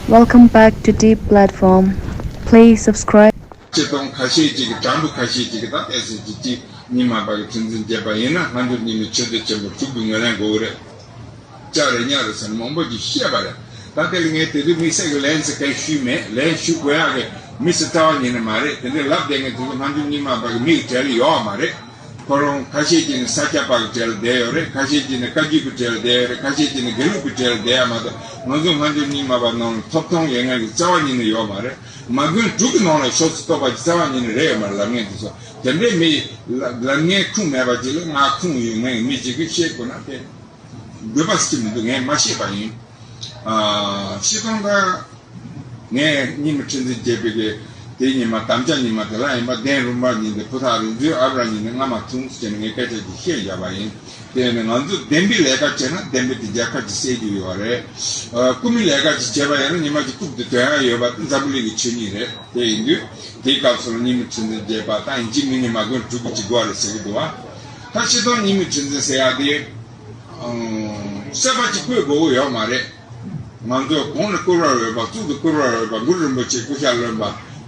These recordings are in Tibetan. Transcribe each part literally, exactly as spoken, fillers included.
Welcome back to Deep Platform. Please subscribe. སྤྱིར་བཏང་ཁ་ཤས་ཅིག་གིས། དྲང་པོ་ཁ་ཤས་ཅིག་གིས་ད་ཨེ་སི་ཅི་ཅི་རྙིང་མ་པ་གི་ཁྲི་འཛིན་བྱས་པ་ཡིན་ན། སྔ་འགྱུར་རྙིང་མའི་ཆོས་སྡེ་ཆེན་པོ་དྲུག་གི་ངོས་ལེན་དགོས་ཀྱི་རེད། ལྕགས་རེད་གཉའ་རེད་ཟེར་ནས་མང་པོ་ཅིག་བཤད་པ་རེད། ད་དེ་ལ་ངས་དེ་དུས་དམིགས་བསལ་གྱི་ལན་ཟེར་མཁན་ཞུས་མེད། ལན་ཞུ་དགོས་ཡག་གི་དམིགས་བསལ་རྩ་བ་ཉིད་ནས་མ་རེད། དེ་འདྲའི་ལབ་བསྡད་མཁན་དེ་ཚོ་སྔ་འགྱུར་རྙིང་མ་པ་གི་མིའི་གྲས་ལ་ཡོད་མ་རེད། ཁོ་རང་ཁ་ཤས་ཅིག་ནི་ས་སྐྱ་པ་གི་གྲས་ལ་བསྡད་ཡོད་རེད། ཁ་ཤས་ཅིག་ནི་བཀའ་བརྒྱུད་ཀྱི་གྲས་ལ་བསྡད་ཡོད་རེད། ཁ་ཤས་ཅིག་ནི་དགེ་ལུགས་ཀྱི་གྲས་ལ་བསྡད་ཡ་མ་གཏོགས། ང་ཚོ་སྔ་འགྱུར་རྙིང་མ་པ་ནང་ལ་ཐོབ་ཐང་ཡོད་མཁན་གྱི་རྩ་བ་ཉིད་ནས་ཡོད་མ་རེད། མ་དགོན་དྲུག་གི་ནང་ལ་ཕྱོགས་སུ་གཏོགས་པ་གི་རྩ་བ་ཉིད་ནས་རེད་ཡོད་མ་རེད། ལབ་མཁན་དེ་ཚོ་དེ་འདྲའི་མི་ལབ་ལབ་མཁན་ཁུངས་མེད་པ་ཅིག་ལ། ང་ཁུངས་ཡོད་མཁན་གྱི་མི་ཅིག་གིས་བཤད་དགོས་ན་དེ་དགོས་པ་ཞིག་མི་འདུག་ངས་མ་ཤེས་པ་ཡིན། ཨ། སྤྱིར་བཏང་ད། ངས་རྙིང་མའི་ཁྲི་འཛིན་བྱས་པའི་གི་དེ་ཉི་མ། དམ་བཅའ་ཉི་མ་དེ་ལ་ཡིན་པ། གདན་རིམ་པ་ཉིན་དེ་ཕུ་ཐག་རིང་ཚུལ་ཨ་བྲ་ཉིན་དེ་སྔ་མ་ཐུང་ཟེར་ནས་ངས་སྐད་ཆ་ཅིག་བཤད་བཞག་པ་ཡིན། དེ་ནི་ང་ཚོ་བདེན་པའི་ལས་ཀ་བྱས་ན་བདེན་པའི་དེ་རྒྱལ་ཁ་ཅིག་སེལ་རྒྱུ་ཡོད་རེད། ཨ། རྐུ་མའི་ལས་ཀ་ཅིག་བྱས་པ་ཡིན་ན་ཉི་མ་ཅིག་རྐུབ་དེ་དོན་ཡག་ཡོད་པ་དེ་འཛམ་བུ་གླིང་གི་ཆོས་ཉིད་རེད། དེ་ཡིན་དུས་དེའི་སྐབས་སུ་ལ་རྙིང་མའི་ཁྲི་འཛིན་བྱས་པ་དང་ཡིན་གཅིག་མིན་གཉིས་མ་དགོན་དྲུག་གི་ཅིག་དགོས་རེད་ཟེར་གྱི་འདུག་བ། ད་སྤྱིར་བཏང་རྙིང་མའི་ཁྲི་འཛིན་ཟེར་ཡག་དེ། ཨང་། བསད་པ་ཅིག་བཀོད་དགོས་ཀྱི་ཡོད་མ་རེད། ང་ཚོ་གོང་ནས་བཀུར་བར་འོས་པ། གཙུག་ཏུ་བཀུར་བར་འོས་པ། གུ་རུ་རིན་པོ་ཆེ་སྐུ་ཤ་རློན་པ།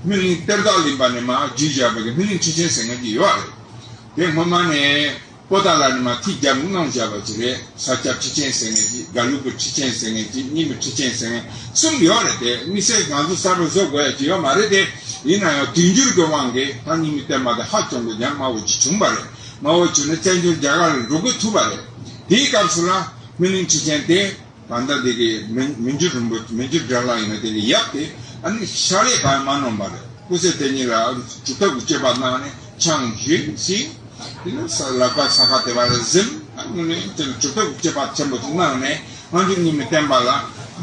སྨིན་གླིང་གཏེར་བདག་གླིང་པ་ནས་མར་བརྒྱུད་བཞག་པ་གི་སྨིན་གླིང་ཁྲི་ཆེན་ཟེར་མཁན་ཅིག་ཡོད་རེད། དེ་སྔོན་མ་ནས་པོ་ཏཱ་ལ་ནས་མར་ཐིག་བརྒྱབ་གནང་བཞག་པ་ཅིག་རེད། ས་སྐྱ་ཁྲི་ཆེན་ཟེར་མཁན་ཅིག། དགའ་ལུགས་པའི་ཁྲི་ཆེན་ཟེར་མཁན་ཅིག། རྙིང་མའི་ཁྲི་ཆེན་ཟེར་མཁན་གསུམ་ཡོད་རེད། དེ་དམིགས་བསལ་ང་ཚོ་གསར་པ་བཟོ་དགོས་ཡ་ཅིག་ཡོད་མ་རེད་དེ། ཡིན་ན་ཡང་དུས་འགྱུར་གྱི་དབང་གིས་ད་རྙིང་མའི་བསྟན་པ་དེ་ཧ་ཅང་གི་ཉམས་དམའ་བོ་ཅིག་བྱུང་བ་རེད། དམའ་བོ་བྱུང་ནས་བཙན་བྱོལ་རྒྱ་གར་ལ་འགྲོ་དགོས་ཐུག་པ་རེད། དེའི་སྐབས་སུ་ལ་སྨིན་གླིང་ཁྲི་ཆེན་དེ། ད་ལྟ་དེ་གི་མི་མི་འགྱུར་རིན་པོ། མི་འགྱུར་དགྲ་ལྷ་ཡིན་ན་དེ་གི་ཡབ་དེ། ཨ་ནི་ཕྱག་ལས་གང་ཡང་མ་གནང་བ་རེད། སྐུ་ཚེ་དེ་ཉིད་ལ་སྒྲུབ་ཐབས་ཀྱི་སྤྱོད་པ་གནང་ནས་ཆང་བཞེས་ཤིང་། དེ་ནས་ས་ལ་ཀ་ས་ཁ་དེ་བ་ལ་གཟིམ། ཨ་ནི་དེ་ལ་སྒྲུབ་ཐབས་ཀྱི་སྤྱོད་པ་ཆེན་པོ་དེ་གནང་ནས། སྔ་འགྱུར་རྙིང་མའི་བསྟན་པ་ལ་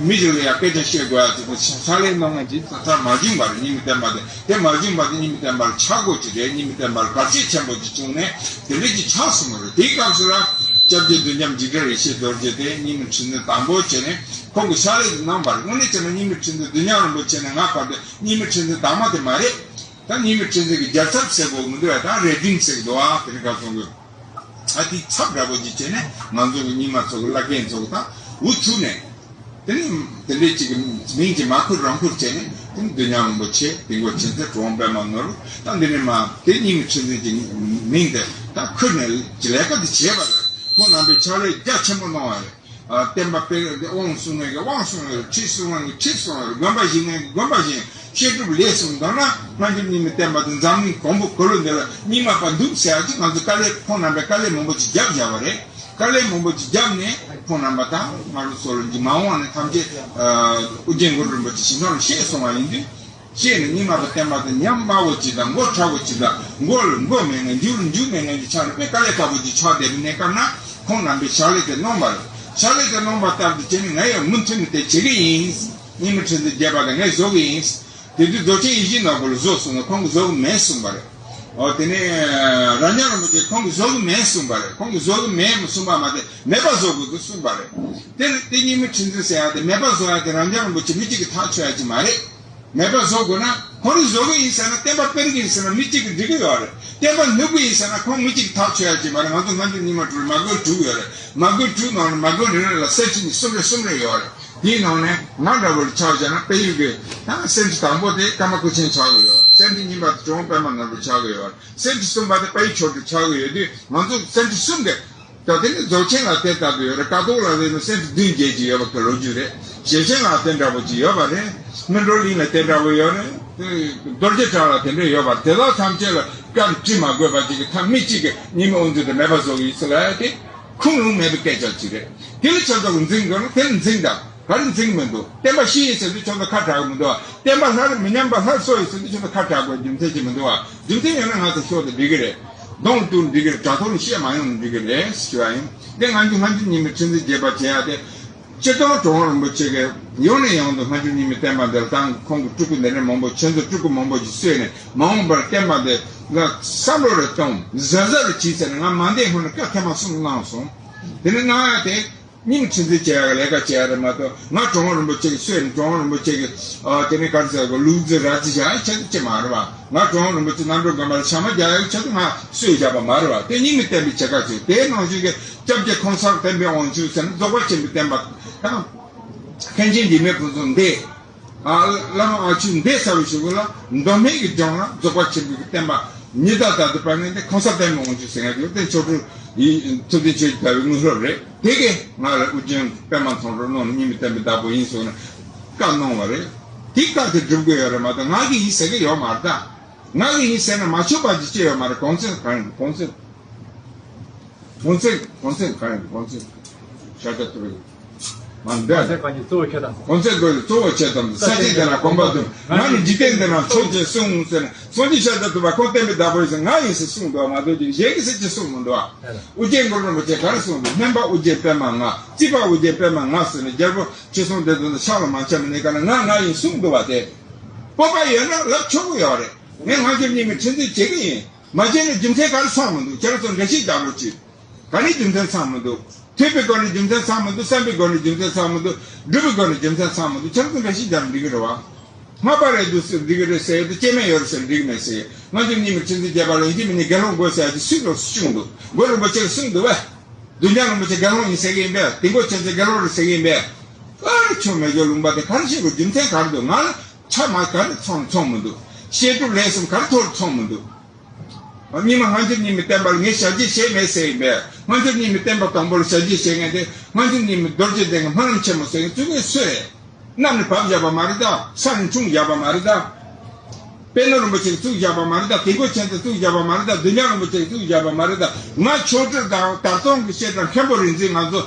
མི་ཞིག་ལ་ཡང་སྐད་ཆ་བཤད་དགོས་ཡ་དེ་དང་ཕྱག་ལས་གནང་མཁན་ཅིག་ད་ལྟ་མ་བྱུང་བ་རེད། རྙིང་མའི་བསྟན་པ་དེ་དེ་མ་བྱུང་བ་དེ་རྙིང་མའི་བསྟན་པ་ལ་ཆག་སྒོ་ཅིག་རེད། རྙིང་མའི་བསྟན་པ་ལ་བར་ཆད་ཆེན་པོ་ཅིག་བྱུང་ནས་དེ་འདྲ་ཅིག་ཆགས་སོང་བ་རེད། དེའི་སྐབས་སུ་ལ་སྐྱབས་རྗེ་བདུད་འཇོམས་འཇིགས་བྲལ་ཡེ་ཤེས་རྡོ་རྗེ་དེ་རྙིང་མའི་ཁྲི་འཛིན་དང་པོ་བྱས་ནས་ཁོང་གིས་ཕྱག་ལས་གནང་བ་རེད། དངོས་གནས་བྱས་ན་རྙིང་མའི་ཁྲི་འཛིན་བདུད་འཇོམས་རིན་པོ་ཆེ་ནས་ང་བར་དུ་རྙིང་མའི་ཁྲི་འཛིན་དང་མ་དེ་མ་རེད། ད་རྙིང་མའི་ཁྲི་འཛིན་གྱི་རྒྱལ་ཚབ་ཟེར་དགོས་མི་འདུག་ཨ། ད་རེ་ཌིང་ཟེར་གི་འདུག་ཨ། དེ་རིང་ཁ་སང་གི་ཨ་དེ་ཚབ་འདྲ་པོ་ཅིག་བྱས་ནས་ང་ཚོ་གི་རྙིང་མ་ཚོ་གི་བླ་རྒན་ཚོ་གི་ད་འུ་ཐུག་ནས། དེ་ནི་དེ་འདྲའི་ཅིག་གི་མིང་ཅིག་མ་ཁུར་རང་ཁུར་བྱས་ནས། དེ་ནི་བདུད་འཇོམས་རིན་པོ་ཆེ། དེ་འགོ་ཆེན་ཚེ་གྲུབ་དབང་པད་མ་ནོར་བུ། ད་འདི་ནས་མར་དེ་རྙིང་མའི་ཁྲི་འཛིན་གྱི་མིང་དེ་ད་ཁུར་ནས་ཅིག་ལས་ཀ་དེ་བྱས་པ་རེད། ཁོང་རྣམ་པས་ཕྱག་ལས་རྒྱ་ཆེན་པོ་གནང་བ་རེད། ཨ། བསྟན་པ་སྤེལ་དབང་གསུང་མཁན་གྱིས་དབང་གསུང་བ་རེད། ཁྲི་གསུང་མཁན་གྱིས་ཁྲི་གསུང་བ་རེད། དགོན་པ་བཞེངས་མཁན་གྱིས་དགོན་པ་བཞེངས། བཤད་སྒྲུབ་ལས་གསུམ་དང་ན་སྔ་འགྱུར་རྙིང་མའི་བསྟན་པ་དེ་འཛམ་གླིང་གང་པོ་གང་ལ་འདི་ལ་རྙིང་མ་པ་འདུག་ཟེར་ཡག་ཅིག་ང་ཚོ་དཀའ་ལས། ཁོང་རྣམ་པས་དཀའ་ལས་མང་པོ་ཅིག་བརྒྱབ་བཞག་པ་རེད། དཀའ་ལས་མང་པོ་ཅིག་བརྒྱབ་ནས་ཁོང་རྣམ་པ་དང་ང་རང་ཚོ་ལ་འདི་མ་འོངས་ནས་ཐམས་ཅད། ཨ། ཨོ་རྒྱན་གུ་རུ་རིན་པོ་ཆེ་ཞིང་ཁམས་ལ་བཤད་སོང་བ་ཡིན་དུས། བཤད་ནས་རྙིང་མ་པའི་བསྟན་པ་དེ་ཉམས་དམའ་བོ་ཅིག་དང་མགོ་ཕྲ་བོ་ཅིག་དང་། མགོ་ལ་མགོ་མེད་མཁན། མཇུག་ལ་མཇུག་མེད་མཁན་གྱི་ཆ་ནས་དཔེ་དཀའ་ལས་ཁག་པོ་ཅིག་ཆགས་བསྡད་པའི་གནས་སྐབས་ན། ཁོང་རྣམ་པས་ཕྱག་ལས་དེ་གནང་བ་རེད། ཕྱག་ལས་དེ་གནང་བ་ལྟར་དུ་བྱས་ནས་ང་ཡང་མུ་མཐུད་ནས་དེ་བྱེད་ཀྱི་ཡིན། རྙིང་མའི་ཁྲི་འཛིན་བརྒྱད་པ་དེ་ངས་བཟོ་གི་ཡིན། དེ་དུས་རྫོགས་ཆེན་ཡིད་བཞིན་ནོར་བུ་ལ་བཟོ་གསུངས་ན་ཁོང་གིས་བཟོ་གི་མེད་གསུངས་པ་རེད། འོ། དེ་ནས་རབ་འབྱམས་རིན་པོ་ཆེ་ཁོང་གིས་བཟོ་གི་མེད་གསུངས་པ་རེད། ཁོང་གིས་བཟོ་གི་མེད་གསུངས་པ་མ་དེ་མེད་པ་བཟོ་དགོས་ཀྱི་གསུངས་པ་རེད། དེ་དེ་རྙིང་མའི་ཁྲི་འཛིན་ཟེར་ཡག་དེ་མེད་པ་བཟོ་ཡག་དེ་རབ་འབྱམས་རིན་པོ་ཆེ་མི་གཅིག་གིས་ཐག་ཆོད་ཡག་ཅིག་མ་རེད། མེད་པ་བཟོ་དགོས་ན་ཁོང་རང་བཟོ་གི་ཡིན་ཟེར་ན། བསྟན་པ་སྤེལ་གི་ཡིན་ཟེར་ན་མི་གཅིག་གིས་འགྲིག་གི་ཡོད་རེད། བསྟན་པ་ནུབ་གི་ཡིན་ཟེར་ན་ཁོང་མི་གཅིག་གིས་ཐག་ཆོད་ཡག་ཅིག་མ་རེད། ང་ཚོ་སྔ་འགྱུར་རྙིང་མ་དྲུག་ལ་མ་དགོན་དྲུག་ཡོད་རེད། མ་དགོན་དྲུག་ནང་ནས་མ་དགོན་རེ་རེ་ལ་གསེར་ཁྲི་ནི་གསུམ་རེ་གསུམ་རེ་ཡོད་རེད། དེའི་ནང་ནས་ང་འདྲ་བོ་ལ་ཆ་བཞག་ན་དཔལ་ཡུལ་གྱི་ད་གསེར་ཁྲི་དང་པོ་དེ་ཀརྨ་སྐུ་ཆེན་ཆགས་ཀྱི་ཡོད་རེད། གསེར་ཁྲི་གཉིས་པ་དེ་གྲུབ་དབང་པད་མ་ནོར་བུ་ཆགས་ཀྱི་ཡོད་རེད། གསེར་ཁྲི་གསུམ་པ་དེ་དཔལ་ཡུལ་ཆོས་སྒྲོན་ཆགས་ཀྱི་ཡོད་དུས། ང་ཚོ་གསེར་ཁྲི་གསུམ་དེ། ད་དེ་ནི་རྫོགས་ཆེན་ལ་དེ་ལྟ་བུ་ཡོད་རེད། ཀཿཐོག་ལ་དེ་ནི་གསེར་ཁྲི་བདུན་བརྒྱད་ཅིག་ཡོད་པ་གི་ལོ་རྒྱུས་རེད། ཞེ་ཆེན་ལ་དེ་འདྲ་བོ་ཅིག་ཡོད་པ་རེད། སྨིན་གྲོལ་གླིང་ལ་དེ་འདྲ་བོ་ཡོད་རེད། རྡོ་རྗེ་བྲག་ལ་དེ་འདྲ་ཡོད་པ་རེད། དེ་དག་ཐམས་ཅད་ལ་བཀའ་བྲིས་མ་དགོས་པ་ཅིག་གི་ཐབས་མི་གཅིག་གིས་རྙིང་མའི་དབང་འཛིན་དེ་མེད་པ་བཟོ་གི་ཡིན་ཟེར་ལབ་ཡ་དེ་ཁུངས་ལུང་མེད་པའི་སྐད་ཆ་ཅིག་རེད། དེ་ལ་ཁྱོད་ཚོ་གིས་འཛིང་དགོས་ན་དེ་ལ་འཛིང་དང་། ག་རེ་འཛིང་མི་འདུག་བསྟན་པ་ཤི་ཡིན་ཟེར་དུས་ཁྱོད་ཚོ་ཁ་གྲག་གི་མི་འདུག་བ། བསྟན་པ་སླར་མི་ཉམས་པ་སླར་གསོ་ཡིན་ཟེར་དུས་ཁྱོད་ཚོ་ཁ་གྲག་དགོས་རྒྱུ་མཚན་ཅིག་མི་འདུག་བ། རྒྱུ་མཚན་ཡོད་ན་ང་ཚོ་ཤོག་དེ་འགྲིག་གི་རེད། གདོང་ལ་གཏུག་འགྲིག་གི་རེད། དྲ་ཐོག་ནས་བཤད་མ་ཡོང་ན་འགྲིག་གི་རེད་ཞུ་བ་ཡིན། དེ་སྔ་འགྱུར་སྔ་འགྱུར་རྙིང་མའི་ཁྲི་འཛིན་བརྒྱད་པ་བྱེད་ཡ་དེ། སྤྱིར་བཏང་གྲུབ་དབང་རིན་པོ་ཆེ་གིས་ཡང་ནས་ཡང་དུ་སྔ་འགྱུར་རྙིང་མའི་བསྟན་པ་འདིར་དང་ཁོང་གི་སྤྲུལ་སྐུ་འདི་འདྲ་མང་པོ། ཁྱེད་ཚོ་སྤྲུལ་སྐུ་མང་པོ་ཞིག་གསོས་ནས་མ་འོངས་པར་བསྟན་པ་འདི་ལ་བསམ་བློ་རེ་གཏོང་། གཟབ་གཟབ་རེ་བྱེད་ཟེར་ནས་ང་མ་འདས་སྔོན་ནས་བཀའ་ཐེངས་མ་གསུམ་གནང་སོང་། དེ་ནས་གནང་ཡ་དེ། རྙིང་ཁྲི་འཛིན་བྱེད་ཡག་ལས་ཀ་བྱེད་ཡག་རེད་མ་གཏོགས། ང་གྲུབ་དབང་རིན་པོ་ཆེ་གིས་གསོས་ནས། གྲུབ་དབང་རིན་པོ་ཆེ་གིས། ཨ། དེ་ནས་ག་རེ་ཟེར་དགོས། ལུག་རྫི་ར་རྫི་བྱེད་ཡག་ཆེད་དུ་ཅིག་མ་རེད་བ། ང་གྲུབ་དབང་རིན་པོ་ཆེ་རྣམ་གྲོལ་སྒོམ་པ་ལ་ཕྱག་དམར་རྒྱག་ཡག་ཆེད་དུ་ང་གསོས་བཞག་པ་མ་རེད་བ། དེ་རྙིང་མའི་བསྟན་པའི་བྱེད་ཀ་ཅིག་དེའི་ནང་བཞིན་གྱི་སྐྱབས་རྗེ་ཁང་གསར་བསྟན་པའི་དབང་ཕྱུག་ཟེར་ན་རྫོགས་པ་ཆེན་པོའི་བསྟན་པ་དང་། མཁན་ཆེན་འཇིགས་མེད་ཕུན་ཚོགས་འདི། ཨ། བླ་མ་ཨ་ཆུ་འདས་ཚར་བའི་གཞུག་ལ་མདོ་སྨད་ཀྱི་ལྗོངས་ལ་རྫོགས་པ་ཆེན་པོའི་བསྟན་པ་ཉི་ཟླ་ལྟར་དུ་སྤེལ་མཁན་དེ་གོང་ས་པདྨ་དབང་ཕྱུག་ཟེར་མཁན་དེ་ཚུལ་ཁྲིམས་ཆོས་ཀྱི་དར་བའི་དངོས་སློབ་རེད། དེ་གས་ང་ལ་ཨོ་རྒྱན་པདྨ་ཚོགས་དྲུག་གནང་ནས་སྙིང་མི་བརྟན་པའི་བདག་པོ་ཡིན་ཟེར་ནས་བཀའ་གནང་བ་རེད། དེ་བཀའ་དེ་སྒྲུབ་དགོས་ཡོད་རེད་མ་གཏོགས་ང་གིས་ཡིན་ཟེར་གི་ཡོད་མ་རེད་ད། ང་གིས་ཡིན་ཟེར་ན་མ་ཆོག་པ་ཅིག་བྱས་ཡོད་མ་རེད། གོང་ཚད་གང་ཡིན། གོང་ཚད། གོང་ཚད། གོང་ཚད་གང་ཡིན། གོང་ཚད་ཤར་ཆ་ཐུབ་རེད། མ་འདྲ། གོང་ཚད་གང་ཡིན། གཙོ་བོ་ཁྱེད་དང་། གོང་ཚད་དགོས་ཡོད། གཙོ་བོ་ཁྱེད་དང་། ས་བཅད་དེ་ན་དགོངས་པ་དུ། ང་ནི་འཇིག་རྟེན་འདི་ན་མཆོག་ཅེས་གསུངས་ཟེར་ན། སངས་རྒྱས་ཤཱཀྱ་ཐུབ་པ་ཁོང་བསྟན་པའི་བདག་པོ་ཡིན་ཟེར་ང་ཡིན་ཟེར་གསུངས་འདུག་མ་གཏོགས་ཅིག་གཞན་གྱིས་ཟེར་ཅིག་གསུངས་མི་འདུག་ཨོ་རྒྱན་གུ་རུ་རིན་པོ་ཆེ་ག་རེ་གསུངས་འདུག་སྨན་པ་ཨོ་རྒྱན་པདྨ་ང་། རྩིས་པ་ཨོ་རྒྱན་པདྨ་ང་ཟེར་ནས་རྒྱལ་པོ་ཁྲི་སྲོང་ལྡེ་བཙན་དུ་ཕྱག་ལ་མ་འཆམ་ནས་ག་ལ་ང་ང་ཡིན་གསུངས་འདུག་བ། དེ་སྤོབས་པ་ཡོད་ན་ལབ་ཆོག་གི་ཡོད་རེད། ངས་ང་ཚོའི་གཉིས་མི་ཁྲི་འཛིན་བྱེད་ཀྱི་ཡིན། མ་བྱས་ན་རྒྱུ་མཚན་ག་རེ་ཚང་མི་འདུག་ཁྱེད་རང་ཚོ་འགྲེལ་བཤད་རྒྱག་རོགས་གྱིས། ག་ནས་རྒྱུ་མཚན་ཚང་མི་འདུག་ཐོས་པའི་སྒོ་ནས་རྒྱུ་མཚན་ཚང་མི་འདུག་བསམ་པའི་སྒོ་ནས་རྒྱུ་མཚན་ཚང་མི་འདུག་སྒྲུབ་པའི་སྒོ་ནས་རྒྱུ་མཚན་ཚང་མི་འདུག་ཁྱེད་རང་ཚོ་འགྲེལ་བཤད་རྒྱག་ན་འགྲིག་གི་རེད་བ། སྔགས་པ་རེད་འདུག་ཟེར་འགྲིག་གི་རེད་ཟེར་ཡོད་དེ། སྐྱེ་དམན་ཡོད་རེད་ཟེར་འགྲིག་མེད་ཟེར། ང་ཚོའི་གཉིས་མི་ཁྲི་འཛིན་རྒྱལ་པོ་ལ་ཡིན་གཅིག་མིན་གཉིས་དགེ་སློང་དགོས་ཟེར་ཡ་དེ་སུས་ལོག་གསུངས་འདུག་གུ་རུ་རིན་པོ་ཆེས་གསུངས་འདུག་བས། བདུད་འཇོམས་རིན་པོ་ཆེ་དགེ་སློང་ཡིན་ཟེར་གྱི་ཡིན་པས། དེ་མགོ་ཆེན་ཚེ་དགེ་སློང་རེད་ཟེར་གྱི་ཡིན་པས། ཨ་ཆོ་མེད་ཀྱོ་ལུང་པ་དེ་ག་རེ་བྱེད་དགོས། རྒྱུ་མཚན་ག་རེ་འདུག་ང་ལ་ཆ་མ་ག་རེ་ཚང་ཚང་མི་འདུག་བཤད་སྒྲུབ་ལས་གསུམ་ག་རེ་ཐོར་ཚང་མི་འདུག་སྔོན་མ་སྔ་འགྱུར་རྙིང་མའི་བསྟན་པ་ལ་ངས་ཞབས་ཕྱི་བྱས་མེད་ཟེར་ཡིན་པས། སྔ་འགྱུར་རྙིང་མའི་བསྟན་པ་དང་པོ་ལ་ཞབས་ཕྱི་བྱེད་མཁན་དེ་སྔ་འགྱུར་རྙིང་མའི་རྡོ་རྗེ་གདན་གྱི་སྨོན་ལམ་ཆེན་མོ་ཟེར་མཁན་བཙུགས་མཁན་སུ་རེད། གནམ་ནས་བབས་བཞག་པ་མ་རེད་ད། ས་ནས་འཁྲུངས་བཞག་པ་མ་རེད་ད། པད་ནོར་རིན་པོ་ཆེས་བཙུགས་བཞག་པ་མ་རེད་ད། དིལ་མགོ་ཆེན་ཚེས་བཙུགས་བཞག་པ་མ་རེད་ད། བདུད་འཇོམས་རིན་པོ་ཆེས་བཙུགས་བཞག་པ་མ་རེད་ད། ང་ཆོས་སྒྲུབ་དང་དར་སྟོན་གྱི་བཤད་གྲྭ་མཁན་པོ་རིག་འཛིན་ང་ཚོ་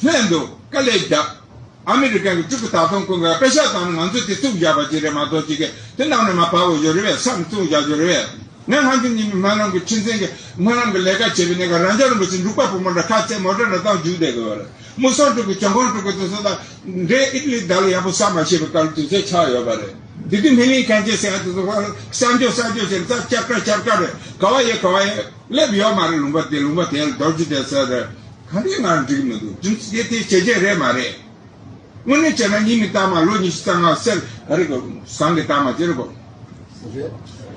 ལྷན་དུ་དཀའ་ལས་བརྒྱབ། ཨ་མི་རི་ཀན་གྱི་སྤྲུལ་སྐུ་དར་སྟོན་ཀུན་དགའ་པད་ཤག་བཏང་ནས་ང་ཚོས་དེ་བཙུགས་བཞག་པ་ཅིག་རེད་མ་གཏོགས་ཅིག་གིས་དེ་ནང་ནས་མར་བབས་ཡོད་རེད་བས། ས་ནས་བཙུགས་བཞག་ཡོད་རེད་བས། ངས་སྔ་འགྱུར་རྙིང་མའི་སྨོན་ལམ་གྱི་ཁྲི་འཛིན་གྱི་སྨོན་ལམ་གྱི་ལས་ཀ་བྱེད་པའི་གནས་སྐབས་རང་ཅག་རིན་པོ་ཆེ་འབྲུག་པ་བུ་མོ་འདྲ་ཁ་རྩེ་མོ་འདྲ་འདྲ་བཏང་རྒྱུགས་བསྡད་དགོས་པ་རེད། མུ་སོང་སྤྲུལ་སྐུ་གྱོང་ཁོང་སྤྲུལ་སྐུ་དེ་ཚོ་དང་འདྲེ་ཨི་ཏི་ལི་ད་ལ་ཡག་པོ་ཟ་མ་ཤེས་པའི་སྐབས་དུས་ཚོད་ཆགས་ཡོད་པ་རེད། དེ་དུས་སྨིན་གླིང་མཁན་ཆེན་ཟེར་ཡ་དེ་ཚོ་གསར་འགྱུར་གསར་འགྱུར་ཟེར་ནས་ཙག་ཅར་ཀ་ཅར་ཀ་རེད། ག་བ་ཡོད་ག་བ་ཡོད་སླེབས་ཡོད་མ་རེད། ལུང་པ་དེ་ལུང་པ་དེ་ལ་རྡོ་རྗེ་གདན་ཟེར་རེད། ག་འདྲའི་ང་འགྲིག་མི་འདུག་རྒྱུ་མཚན་དེ་བྱས་རྗེས་རེད་མ་རེད། དངོས་གནས་བྱས་ན་རྙིང་མའི་གཏའ་མ་ལོ་ཉི་ཤུ་རྩ་ལྔ་གསེར་ག་རེ་གོ་ཟངས་ཀྱི་གཏའ་མ་ཅི་རེད་གོ།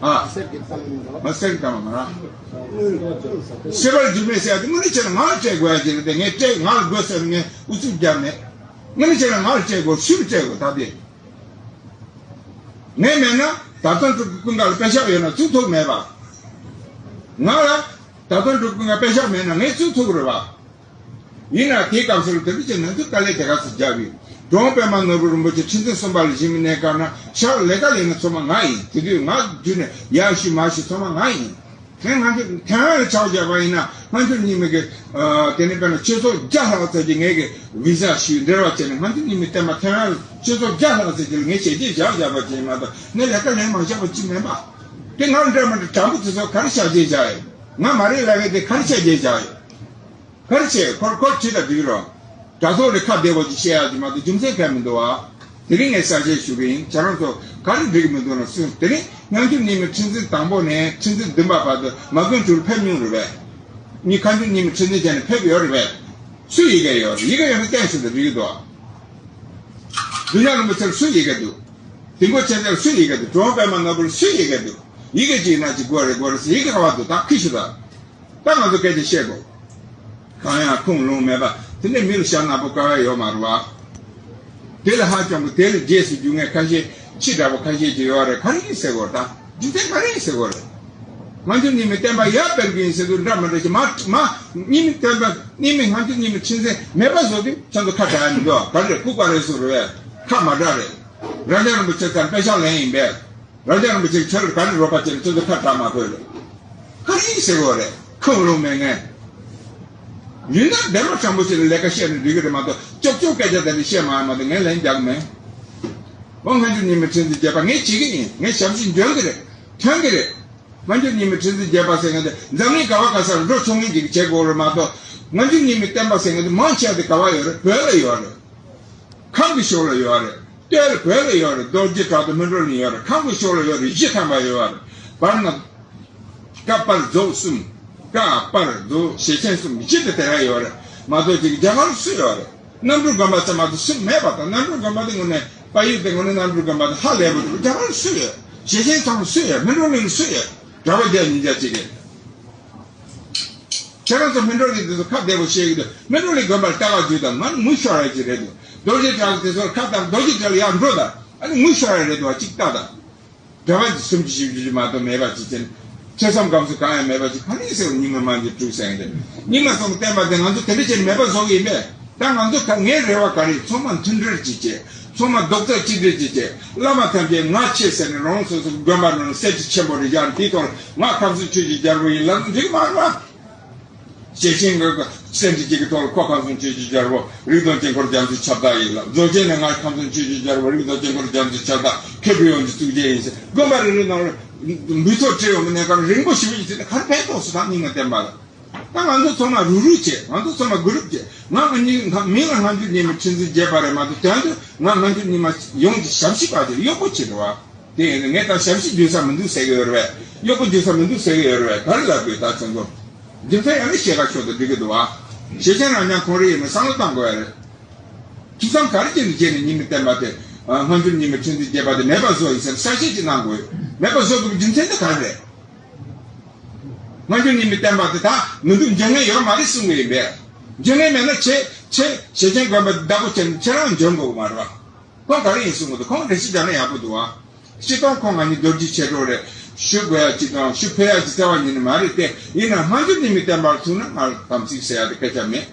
ཨ། གསེར་གྱི་གཏའ་མ་མིན་འགྲོ། ཨ། གསེར་གྱི་གཏའ་མ་མ་རེད། ཤེས་པར་འགྱུར་མེད་ཟེར་ཡ་དེ་དངོས་གནས་བྱས་ན་ང་ལ་སྤྲད་དགོས་ཡ་ཅིག་རེད་དེ། ངས་སྤྲད་ང་ལ་དགོས་ཟེར་ནས་ངས་ཨུ་ཚུགས་བརྒྱབ་མེད། དངོས་གནས་བྱས་ན་ང་ལ་སྤྲད་དགོས། སུས་སྤྲད་དགོས་ད་དེ། ངས་མེད་ན་དར་སྟོན་སྤྲུལ་སྐུ་ཀུན་དགའ་ལ་པད་ཤག་ཡོད་ན་བཙུགས་ཐུབ་མེད་པ། ང་ལ་དར་སྟོན་སྤྲུལ་སྐུ་ཀུན་དགའ་པད་ཤག་མེད་ན་ངས་བཙུགས་ཐུབ་ཀྱི་རེད་པ། ཡིན་ན་དེའི་སྐབས་སུ་དེ་འདྲ་བྱས་ན་ཚོས་དཀའ་ལས་དེ་ག་ཚོད་རྒྱབ་ཡོད། འབྲོང་པདྨ་ནོར་བུ་རིན་པོ་ཆེ་ཁྲི་འཛིན་གསུམ་པ་ལ་བཞེངས་པའི་གནས་སྐབས་ན་ཕྱག་ལས་ཀ་ལས་ན་ཚང་མ་ང་ཡིན། དེ་དུས་ང་བརྒྱུད་ནས་ཡར་ཞུས་མར་ཞུས་ཚང་མ་ང་ཡིན། དེ་ང་ཚོ་ཐའེ་ཝན་ལ་ཕྱག་བཞག་པ་ཡིན་ན་སྔ་འགྱུར་རྙིང་མའི་གི་ཨ་དེ་ནས་དཔེར་ན་ཆོས་ཚོགས་བརྒྱ་ལྷག་ཙམ་གྱིས་ངེད་ཀྱི་བི་ཟ་ཞུས་འབྲེལ་བ་བྱས་ནས་སྔ་འགྱུར་རྙིང་མའི་བསྟན་པ་ཐའེ་ཝན་ལ་ཆོས་ཚོགས་བརྒྱ་ལྷག་ཙམ་གྱིས་ངས་ཞལ་ཆད་བཞག་བཞག་པ་ཅིག་མ་གཏོགས་ངས་ལས་ཀ་ལས་མ་བཞག་པ་ཅིག་མིན་པ། དེ་ང་འདྲ་མི་འདྲ་དྲང་པོ་དེ་ཚོ་ག་རེ་ཞལ་ཆད་བཞག་ཡོད། ང་མ་རེད་ལབ་མཁན་དེ་ག་རེ་ཞལ་ཆད་བཞག་ཡོད། ག་རེ་བྱས། ཁོར་ཁོར་ཁྲིད་ད་འགྲིག་རོགས། དྲ་ཐོག་ལ་ཁ་བདེ་བོ་ཅིག་བཤད་ཡག་ཅིག་མ་གཏོགས་རྒྱུ་མཚན་གང་མི་འདུག་ཨ། དེ་རིང་ངས་གསལ་བཤད་ཞུ་གི་ཡིན། ཁྱེད་རང་ཚོ་ག་རེ་འགྲིག་གི་མི་འདུག་ན་གསུངས། དེ་རིང་སྔ་འགྱུར་རྙིང་མའི་ཁྲི་འཛིན་དང་པོ་ནས་ཁྲི་འཛིན་བདུན་པ་བར་དུ་མ་དགོན་དྲུག་ལ་ཕེབས་མྱོང་རེད་པས། ངས་སྔ་འགྱུར་རྙིང་མའི་ཁྲི་འཛིན་བྱས་ནས་ཕེབས་ཡོད་རེད་པས། སུ་ཡི་གེ་ཡོད་རེད། ཡི་གེ་ཡོད་ན་བསྟན་ཞུ་དང་འགྲིག་གི་འདུག་ཨ། བདུད་འཇོམས་རིན་པོ་ཆེར་སུ་ཡི་གེ་འདུག་དིལ་མགོ་ཆེན་པོར་སུ་ཡི་གེ་འདུག་འབྲོང་པདྨ་ནོར་བུར་སུ་ཡི་གེ་འདུག་ཡི་གེ་གཅིག་ན་གཅིག་དགོས་རེད་དགོས་རེད་ཟེར། ཡི་གེ་ག་བ་འདུག་ད་ཁི་ཞུ་ད། ད་ང་ཚོ་སྐད་ཆ་བཤད་དགོས། གང་ཡང་ཁུངས་ལུང་མེད་པ་དེ་འདྲའི་མི་ལ་ཞྭ་ནག་པོ་དཀའ་བ་ཡོད་མ་རེད་བ། དེ་ལ་ཧ་ཅང་གི་དེ་ལ་རྗེས་སུ་རྒྱུག་མཁན་ཁ་ཤས་ཕྱི་དྲག་པོ་ཁ་ཤས་ཅིག་ཡོད་རེད། ག་རེ་ཡིན་ཟེར་དགོས་རེད། ད་རྒྱུ་མཚན་ག་རེ་ཡིན་ཟེར་དགོས་རེད། སྔ་འགྱུར་རྙིང་མའི་བསྟན་པ་ཡར་སྤེལ་གྱི་ཡིན་ཟེར་དུས་འདྲ་མི་འདྲ་ཞིག་མ་མ་རྙིང་མའི་བསྟན་པ་རྙིང་མའི་སྔ་འགྱུར་རྙིང་མའི་ཁྲི་འཛིན་མེད་པ་བཟོ་དུས་ཁྱེད་ཚོ་ཁ་གྲག་ཡ་མི་འདུག་ག་རེ་རེད། ལྐུགས་པ་རེད་ཟེར་རེད། ཁ་མ་གྲག་རེད། རབ་འབྱམས་རིན་པོ་ཆེ་ཚང་པད་ཤག་ལེན་ཡིན་པས། རབ་འབྱམས་རིན་པོ་ཆེ་ཁྱོད་ལ་ག་རེ་རོགས་པ་བྱས་ནས་ཁྱོད་ཚོ་ཁ་གྲག་མ་དགོས་རེད། ག་རེ་ཡིན་ཟེར་དགོས་རེད། ཁུངས་ལུང་མེད་ངས། ཡིན་ན་བདེ་མོ་དྲང་པོ་བྱས་ནས་ལས་ཀ་བཤད་ནས་འགྲིག་གི་རེད་མ་གཏོགས་ཅོག་ཅོག་སྐད་ཆ་དེ་འདྲ་བཤད་མ་ཡོང་མ་གཏོགས་ངས་ལན་རྒྱག་གི་མེད། འོ་སྔ་འགྱུར་རྙིང་མའི་ཁྲི་འཛིན་བརྒྱད་པ་ངས་བྱེད་ཀྱི་ཡིན། ངས་ཞབས་ཕྱི་འཇོན་གྱི་རེད། ཐོན་གྱི་རེད། སྔ་འགྱུར་རྙིང་མའི་ཁྲི་འཛིན་བརྒྱད་པ་ཟེར་མཁན་དེ་འཛམ་གླིང་ག་བ་ག་ས་ལ་འགྲོ་ཆོག་མཁན་ཅིག་བྱེད་དགོས་རེད་མ་གཏོགས། སྔ་འགྱུར་རྙིང་མའི་བསྟན་པ་ཟེར་མཁན་དེ་མང་ཆེ་བ་དེ་ག་བ་ཡོད་རེད། བོད་ལ་ཡོད་རེད། ཁམས་ཀྱི་ཕྱོགས་ལ་ཡོད་རེད། སྟོད་ལ་བོད་ལ་ཡོད་རེད། རྡོ་རྗེ་བྲག་དང་སྨིན་གྲོལ་ལ་ཡོད་རེད། ཁམས་ཀྱི་ཕྱོགས་ལ་ཡོད་རེད། བཞི་ཐམ་པ་ཡོད་རེད། བར་ན་ཀ་པར་རྫོགས་གསུམ། ཀ་པར་རྫོགས་ཞེ་ཆེན་གསུམ་བཞི་དེ་དེ་ར་ཡོད་རེད་མ་གཏོགས་ཅིག་རྒྱ་གར་སུ་ཡོད་རེད། རྣམ་གྲོལ་དགོན་པ་ཚང་མ་དེ་སུ་མེད་པ་དང་། རྣམ་གྲོལ་དགོན་པ་དེ་དངོས་གནས་དཔལ་ཡུལ་དེ་དངོས་གནས་རྣམ་གྲོལ་དགོན་པ་དེ་ཧ་ལས་པོ་འདུག་རྒྱ་གར་སུ་ཡོད། ཞེ་ཆེན་ཚང་མ་སུ་ཡོད། སྨིན་གྲོལ་གླིང་སུ་ཡོད། གྲྭ་པ་བརྒྱ་ཉིས་བརྒྱ་ཅིག་རེད། ཁྱེད་རང་ཚོ་སྨིན་གྲོལ་གླིང་དེ་ཚོ་ཁ་བདེ་པོ་བཤད་ཀྱི་འདུག་སྨིན་གྲོལ་གླིང་དགོན་པར་ལྟ་བ་རྒྱུ་དང་ང་ནི་མུ་ཤོར་ཡ་ཅིག་རེད་འདུག་རྡོ་རྗེ་བྲག་དེ་ཚོར་ཁ་བཏང་། རྡོ་རྗེ་བྲག་ལ་ཡར་འགྲོ་དང་། ཨ་ནི་ངུ་ཤོར་ཡ་རེད་འདུག་བ། གཅིག་ལྟ་དང་། བོད་པ་འདི་སུམ་ཅུ་བཞི་བཅུ་མ་གཏོགས་མེད་པ་ཅིག་བྱས་ནས་ཐོས་བསམ་སྒོམ་གསུམ་གང་ཡང་མེད་པ་ཅིག་ག་ནས་ཟེར་རྙིང་མ་མ་འདི་དཀྲུག་ཟེར་ཡིན་ཏེ། རྙིང་མ་སོང་བསྟན་པ་དེ་ང་ཚོ་དེ་འདྲ་བྱས་ནས་མེད་པ་བཟོ་གི་ཡིན་པས། ད་ང་ཚོ་ད་ངའི་རེ་བ་ག་རེ། ཚང་མ་མཐུན་སྒྲིལ་ཅིག་བྱས། ཚང་མ་རྡོག་རྩ་གཅིག་སྒྲིལ་ཅིག་བྱས། བླ་མ་ཐམས་ཅད་ང་ཆེ་ཟེར་ནས་རང་སོ་སོ་དགོན་པ་ནང་གསེར་ཁྲི་ཆེན་པོ་རེ་བཞག་དེའི་ཐོག་ང་ཁམས་གསུམ་ཆོས་ཀྱི་རྒྱལ་པོ་ཡིན་ལབ་ན་འགྲིག་མ་རེད་བ། ཞེ་ཆེན་གྱི་སེམས་ཀྱི་གཅིག་གི་ཐོག་ལ་ཁོ་ཁམས་གསུམ་ཆོས་ཀྱི་རྒྱལ་པོ་རིགས་དང་དཀྱིལ་འཁོར་རྒྱ་མཚོའི་ཁྱབ་བདག་ཡིན་ལ། རྫོགས་ཆེན་ནས་ང་ཁམས་གསུམ་ཆོས་ཀྱི་རྒྱལ་པོ་རིགས་དང་དཀྱིལ་འཁོར་རྒྱ་མཚོའི་ཁྱབ་བདག་མཁས་པའི་ཡོངས་ཀྱི་གཙུག་རྒྱན་ཡིན་ཟེར། དགོན་པ་རེ་རེ་ནང་ལ་འབུལ་ཚོགས་བྲིས་ཡོང་གི་གནས་སྐབས་རིང་པོ་ཞེ་པོ་ཅིག་བྱས་ཏེ་ག་རེ་ཕན་ཐོགས་སུ་དང་རྙིང་མ་བསྟན་པ་ལ། ད་ང་ཚོ་ཚང་མ་རུག་རུག་བྱས། ང་ཚོ་ཚང་མ་གུ་རུབ་བྱས། ང་ང་གཉིས་ང་མིང་ལ་སྔ་འགྱུར་རྙིང་མའི་ཁྲི་འཛིན་བརྒྱད་པ་རེད་མ་གཏོགས་དོན་དུ་ང་སྔ་འགྱུར་རྙིང་མ་ཡོངས་ཀྱི་ཞབས་ཕྱི་པ་དེ་གཡོག་པོ་བྱེད་འགྲོ་བ། དེ་ཡིན་ན་ངས་ད་ཞབས་ཕྱི་བརྗོད་ས་མི་འདུག་ཟེར་གི་ཡོད་རེད་པས། གཡོག་པོ་བརྗོད་ས་མི་འདུག་ཟེར་གི་ཡོད་རེད་པས། ག་རེ་ལབ་དགོས་ད་ཁྱོད་ཚོ། རྒྱུ་མཚན་ཡང་ན་ཤེས་ཁ་ཤོར་དུ་འགྲིག་གི་འདུག་བ། ཞེ་ཆེན་རང་རྐྱང་ཁོང་རེ་ཡིན་ན་བསམ་བློ་གཏོང་དགོས་ཡ་རེད། ཐུགས་བསམ་ག་རེ་བྱས་ནས་བྱས་ནས་རྙིང་མའི་བསྟན་པ་དེ་སྔ་འགྱུར་རྙིང་མའི་ཁྲི་འཛིན་བརྒྱད་པ་དེ་མེད་པ་བཟོ་ཡིན་ཟེར་གསལ་བཤད་ཅིག་གནང་དགོས། མེད་པ་བཟོ་དགོས་པའི་རྒྱུ་མཚན་དེ་ག་རེ་རེད། སྔ་འགྱུར་རྙིང་མའི་བསྟན་པ་དེ་ད་མི་འདུག་འཇོན་མཁན་ཡོད་མ་རེད་གསུང་གི་ཡིན་པས། འཇོན་མཁན་མེད་ན་ཁྱེད་ཁྱེད་ཞེ་ཆེན་དགོན་པ་བདག་པོ་བྱས་ནས་ཁྱེད་རང་འཇོན་དགོས་ཀྱི་མ་རེད་བ། ཁོང་ག་རེ་ཡིན་གསུང་གི་འདུག་ཁོང་འགྲེལ་བཤད་རྒྱག་ན་ཡག་པོ་འདུག་ཨ། སྤྱིར་བཏང་ཁོང་ང་གཉིས་རྡོ་རྗེ་མཆེད་གྲོགས་རེད། ཞུ་དགོས་ཡ་གཅིག་དང་ཞུ་ཕོད་ཡ་གཅིག་རྩ་བ་ཉིད་ནས་མ་རེད་དེ། ཡིན་ན་སྔ་འགྱུར་རྙིང་མའི་བསྟན་པར་ཐུག་ན་ང་ལ་དམ་ཚིག་ཟེར་ཡ་དེ་སྐད་ཆ་མེད།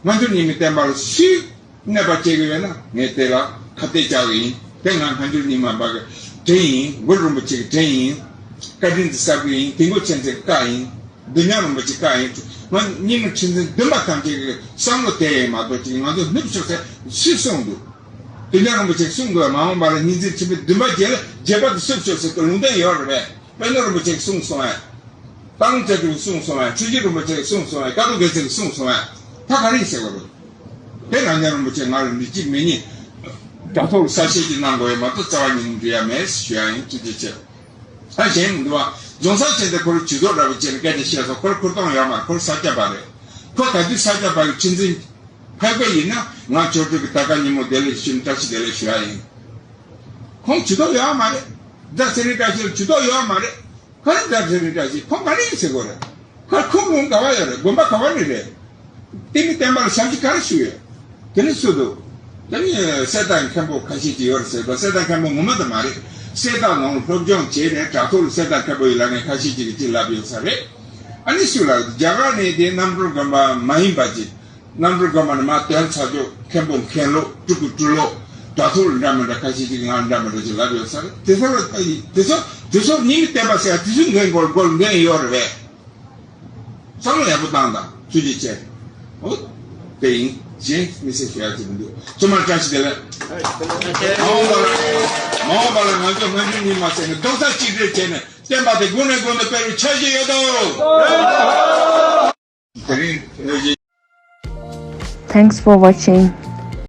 སྔ་འགྱུར་རྙིང་མའི་བསྟན་པར་སུས་གནོད་པ་བྱེད་ཀྱི་ཡོད་ན་ངས་དེ་ལ་ཁ་གཏད་བཅག་གི་ཡིན། དེ་ང་སྔ་འགྱུར་རྙིང་མ་པ་གི་དྲིན་ཡིན། གུ་རུ་རིན་པོ་ཆེ་གི་དྲིན་ཡིན། བཀའ་དྲིན་དེ་གསབ་གི་ཡིན། དིལ་མགོ་མཁྱེན་བརྩེ་གི་བཀའ་ཡིན། བདེ་ཉག་རིན་པོ་ཆེ་བཀའ་ཡིན། ང་རྙིང་མ་ཁྲི་འཛིན་བདུན་པ་ཐམས་ཅད་ཀྱི་བསམ་བློ་དེ་ཡིན་མ་གཏོགས་ཅིག་ང་ཚོ་ནུབ་ཕྱོགས་ཟེར་སུས་གསུངས་འདུག་དེ་ནས་རིན་པོ་ཆེས་གསུངས་དགོས། མ་འོངས་པ་ལ་གཉིས་འཛིན་ཆེན་པོའི་འདུན་པ་རྒྱས་ལ་རྒྱས་པ་དེ་སུས་ཆོད་ཟེར་དུས་ལུང་བསྟན་ཡོད་རེད་པས། པཎ་ཉིད་རིན་པོ་ཆེས་གསུངས་སོང་ངས། སྟག་ལུང་རྩེ་གྲུབ་གསུངས་སོང་ངས། ཆོས་རྗེ་རིན་པོ་ཆེས་གསུངས་སོང་ངས། ཀ་ཐོག་དགེ་ཚུལ་གྱིས་གསུངས་སོང་ངས། ད་ག་རེ་ཟེར་དགོས་རེད། དེ་རང་ཉིད་རིན་པོ་ཆེ་ང་ལ་མི་གཅིག་མི་གཉིས་དྲ་ཐོག་ལ་གསལ་བཤད་ཅིག་གནང་དགོས་ཡོད་མ་གཏོགས་རྩ་བ་ཉིད་ནས་འགྲིག་ཡ་མེད་ཞུ་ཡ་ཡིན། ཐུགས་རྗེ་ཆེ། ད་གཞན་མི་འདུག་བ། རྫོང་སར་ཕྱིན་ཏེ་ཁོ་རང་ཇུས་གཏོགས་འདྲ་པོ་བྱས་ནས་སྐད་ཆ་བཤད་སོང་། ཁོ་རང་འཁུར་སྟངས་ཡོད་མ་རེད། ཁོ་རང་ས་སྐྱ་པ་རེད། ཁོ་ག་དུས་ས་སྐྱ་པ་གི་ཁྲི་འཛིན་ཕེབས་པ་ཡིན་ན་ང་ཆོས་སྒྲོན་གྱི་དར་དཀར་ཉིན་མོ་བདེ་ལེགས་ཞུ་ནས་བཀྲ་ཤིས་བདེ་ལེགས་ཞུ་ཡ་ཡིན། ཁོང་ཇུས་གཏོགས་ཡོད་མ་རེད། རྫ་ཚེ་རིང་བཀྲ་ཤིས་ལ་ཇུས་གཏོགས་ཡོད་མ་རེད། ག་རེ་རྫ་ཚེ་རིང་བཀྲ་ཤིས་ཁོང་ག་རེ་ཡིན་ཟེར་དགོས་རེད། ཁ་ཁུངས་ལུང་ག་བ་ཡོད་རེད། དགོན་པ་ག་བ་ནས་རེད། བསྟན་པའི་བསྟན་པ་ལ་ཞབས་ཕྱི་ག་རེ་ཞུས་ཡོད། དེ་ནི་སུ་འདུག་དེ་ནི་གསེར་རྟ་མཁན་པོ་ཁ་ཤས་ཅིག་ཡོད་རེད་ཟེར་བ། གསེར་རྟ་མཁན་པོ་ངོ་མ་དེ་མ་རེད། གསེར་རྟ་ནང་སློབ་སྦྱོང་བྱས་ནས་དྲ་ཐོག་ལ་གསེར་རྟ་མཁན་པོ་ཡིན་ལབ་མཁན་ཁ་ཤས་ཅིག་གིས་ཅིག་ལབ་ཡོད་ས་རེད། ཨ་ནི་སུ་ལ་རྒྱ་གར་ནས་དེ་རྣམ་གྲོལ་དགོན་པ་མ་ཡིན་པ་ཅིག་རྣམ་གྲོལ་དགོན་པ་ནས་མར་དོན་ཚར་ཆོག་མཁན་པོ་མཁན་སློབ་སྤྲུལ་སྐུ་སྤྲུལ་སློབ་དྲ་ཐོག་ལ་འདྲ་མི་འདྲ་ཁ་ཤས་ཅིག་ང་འདྲ་མི་འདྲ་ཅིག་ལབ་ཡོད་ས་རེད། དེ་ཚོ་ལ་ད་ཡིན་དེ་ཚོ་དེ་ཚོ་རྙིང་མའི་བསྟན་པ་ཟེར་ཡ་དེ་ཚོའི་འགན་འཁུར་དགོས་འགན་ཡོད་རེད་པས། བསམ་བློ་ཡག་པོ་བཏང་དང་། ཐུགས་རྗེ་ཆེ། འོ། དེ་ཡིན། གཞན་དམིགས་བསལ་ཞུ་ཡ་ཅིག་མི་འདུག་ཚང་མར་བཀྲ་ཤིས་བདེ་ལེགས། མ་འོངས་པ་ལ་མ་འོངས་པ་ལ་ང་ཚོ་སྔ་འགྱུར་རྙིང་མ་ཟེར་ནས་རྡོག་རྩ་གཅིག་སྒྲིལ་བྱས་ནས་བསྟན་པ་དེ་དགུང་ནས་དགུང་དུ་སྤེལ་བའི་འཆར་གཞི་ཡོད་དོ། དེ་རིང་ལོ་རྒྱུས། Thanks for watching.